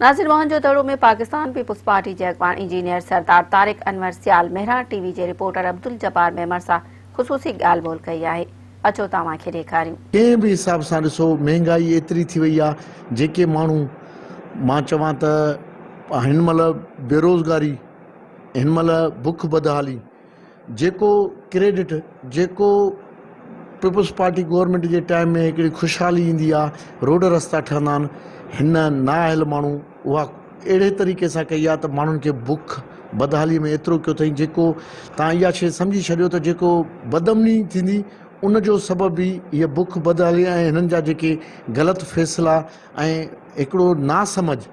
ناظرين موهن جو دڙو ۾ Pakistan peoples party جي اڳواڻ انجنيئر سردار طارق انور سيال مهراڻ ٽي وي جي رپورٽر عبدالجبار ميمڻ سان خصوصي ڳالهه ٻولهه ڪئي آهي اچو توهان کي ڏيکاريون. ڪنهن به حساب سان ڏسو مهنگائي ايتري ٿي وئي آ جيڪي ماڻهو مان چوان ته هن مهل بيروزگاري هن مهل بک بدحالي جيڪو ڪريڊٽ جيڪو پيپلز پارٽي گورنمينٽ جي ٽائيم ۾ هڪڙي خوشحالي ايندي آ روڊ رستا ٺهندا آهن هن نااهل ماڻهو اها اهڙي طريقي سان ڪئي آ ته ماڻهن کي بک بدحالي ۾ ايترو ڪيو اٿئي جيڪو تان اها شي سمجهي ڇڏيو ته جيڪو بدامني ٿيندي ان جو سبب به هيء بک بدحالي ۽ هنن جا جيڪي غلط فيصلا ۽ هڪڙو ناسمجهه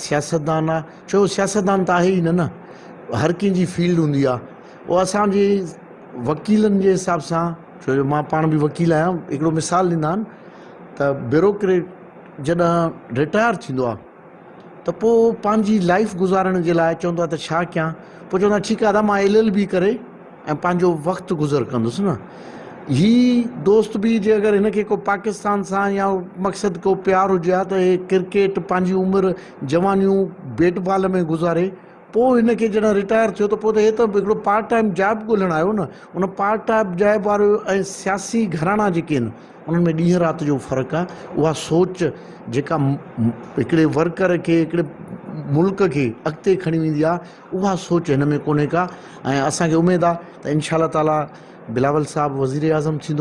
سياستدان آ ڇو سياستدان ته آهي ئي نه نه هر ڪنهن جي فيلڊ هوندي آ اهو اسان جي وڪيلن جي حساب سان ڇو جو مان پاڻ به وڪيل آهيان هڪڙو مثال ڏيندا آهن ته بيوروڪريٽ جڏهن رٽائر ٿيندو آ ته پوء پنهنجي لائف گذارڻ جي لاء چوندو آ ته ڇا ڪيان پوء چوندو آ ٺيڪ آ ادا مان ايل ايل بي ڪري ۽ پنهنجو وقت گذر ڪندس نه. هي دوست به جي اگر هن کي ڪو پاڪستان سان يا مقصد ڪو پيار هجي ها ته هي ڪرڪيٽ پنهنجي عمر جوانيون بيٽ بال ۾ گذاري پوء هن کي جڏهن رٽائر ٿيو ته پوء ته هي ته هڪڙو پارٽ ٽائيم جاب ڳولڻ آيو نه ان پارٽ ٽائيم جاب وارو ۽ سياسي گهراڻا جيڪي آهن انهن ۾ ڏينهن رات جو فرق آهي اها سوچ جيڪا هڪڙي ورڪر کي هڪڙي ملڪ کي اڳتي کڻي ويندي آهي اها سوچ هن ۾ ڪونهي ڪا ۽ اسان کي اميد آ ته انشاء الله تعالي بلاول صاحب وزيراعظم ٿيندو.